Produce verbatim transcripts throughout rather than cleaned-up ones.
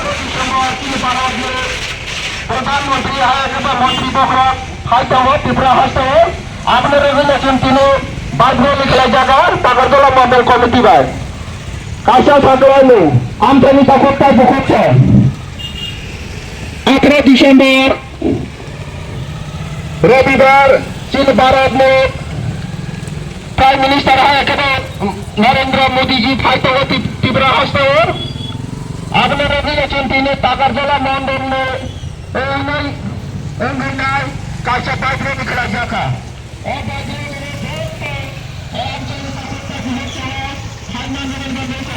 December tini Bharat ni Pradhan Mantri hai khe ba Mantri bokhorok hai tongo Tripura hasteo. Aboni rwgwi no chwng tini bike rally khlai jaga Takarjala Mandal Committee bai. Kaisa sakhlai ni amchaini takhuk tai bukhuk se. Atharo December Robibar, Chin Bharat ni Prime Minister hai khe Narendra Modi ji phai tongo Tip-, Tripura hasteo. Aboni rwgwi no chwng tini Takarjala Mandal ni wngnai, wngwi nai kaisa bike rally khlai jakha. O bike rally ni joto o amchaini takhuk tai bukhuk se hai Narendra Modi ji.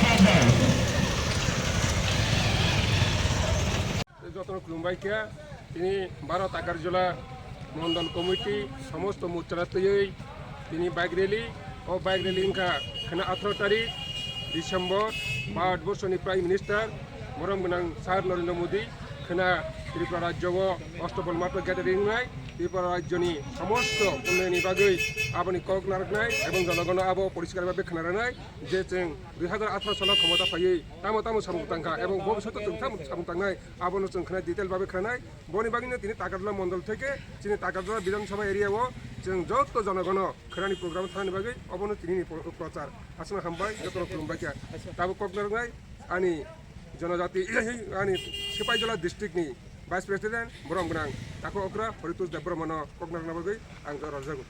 Jotono khulumbai khe, tini Bharat Takarjala Mandal Committee somosto muchara twiwi tini bike rally, o bike rally wngkha khwna atharo tarik December, Bharat Borso ni Prime Minister borom gwnang Sir Narendra Modi khwna Tripura rajyo o Ostopal Matha gathering wngnai, Tripura rajyo ni somosto unnayoni bagwi aboni kok narwknai ebong jonogono abo poriskar bhabe khwna rwnai je chwng dui hazar atharo salo khomota phaiwi tamo tamo samung tangkha ebong bobishoto chwng tamo samung tangnai. Abono chwng khwnai detail babe khwnai. Boni bagwino tini Takarjala Mandal theke chini Takarjala Bidhan Sabha area o chwng joto jonogono khwnani program thani bagwi obono tini ni pro-, prochar. Aswkno hambai, jotono khulumbai kha. Tabuk kok narwknai ani jonojati, ani Sipaijala district ni Vice President, borom gwnang Takhuk Okra Horitos Debbarmano kok narwkna bagwi ang rwjago.